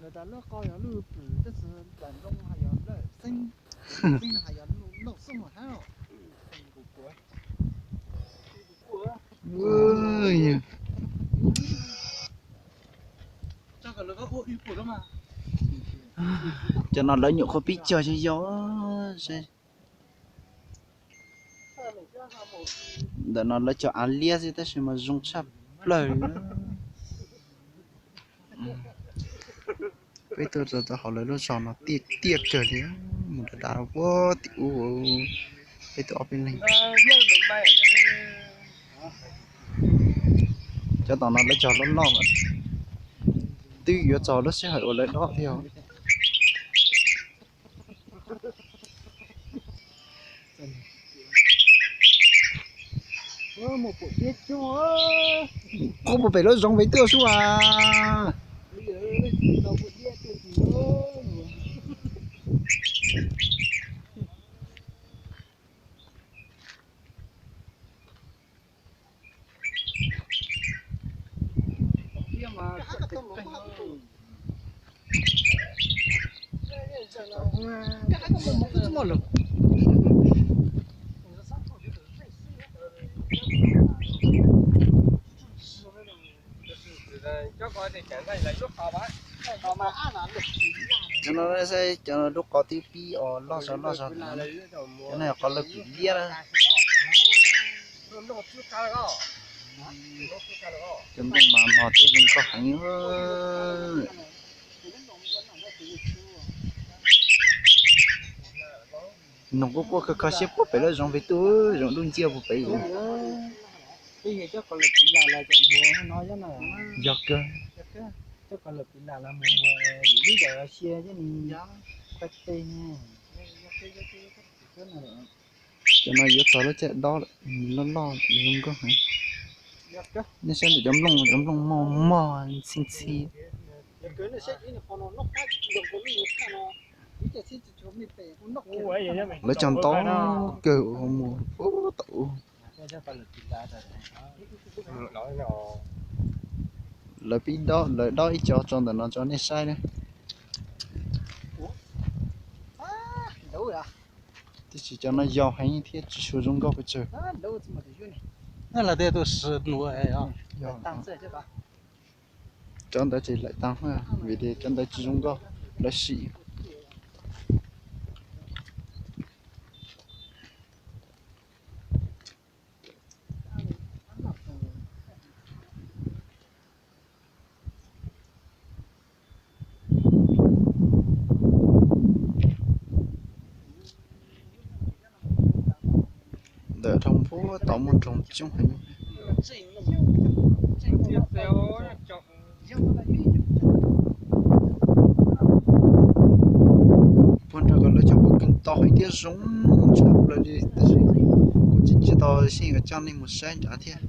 Cov no lawv nyuam qhuav pib cog yog yog. Ntawm no lawv cog av liab xwb tab sis mas zoo tshaj plaws. Peb tuaj rau hauv lawv lub zos no tiaj tiaj kawg li, mus dav dav puag tim ub, peb tuaj ob peb leeg. Cov tom no lawv cog loj loj, twb yuav txog lub sij hawm uas lawv dob thiab. Qub puag pem lub zoov pem tuaj sub as. Cov no saib cov lub qos twb pib os loj zog loj zog. Cov no yog qos lawv pim liab na. Cov nplooj mas mos thiab zoo nkauj heev. Noog kuj quaj kho kho siab puag pem lub zoov pem tuaj, zoov dub nciab puag pem. Yog kawg. Cov no yuav txog lub caij dob lawm, loj loj zoo nkauj heev. Nej saib ntawm cov nplooj, cov nplooj mos mos ntxhi ntxhi. Lawv cog ntau kawg mus puag tom ub. Lawv pib dob, lawv dob ib co tso ntawm no tso nej saib na. Tiam sis cov no yau heev thiab tsis tshua zoo nkauj pes tsawg. Cov ntawd ces laim tas, vim tias cov ntawd tsis zoo nkauj, lawv sim. Ntawm dhau puag tod muaj nroog coob heev. Puag nrad ko lawv cog pob kws ntau heev thiab zoo tshaj plaws li, tab sis kuv tsis tsis tau xyeej yuav coj nej mus saib nrad thiab.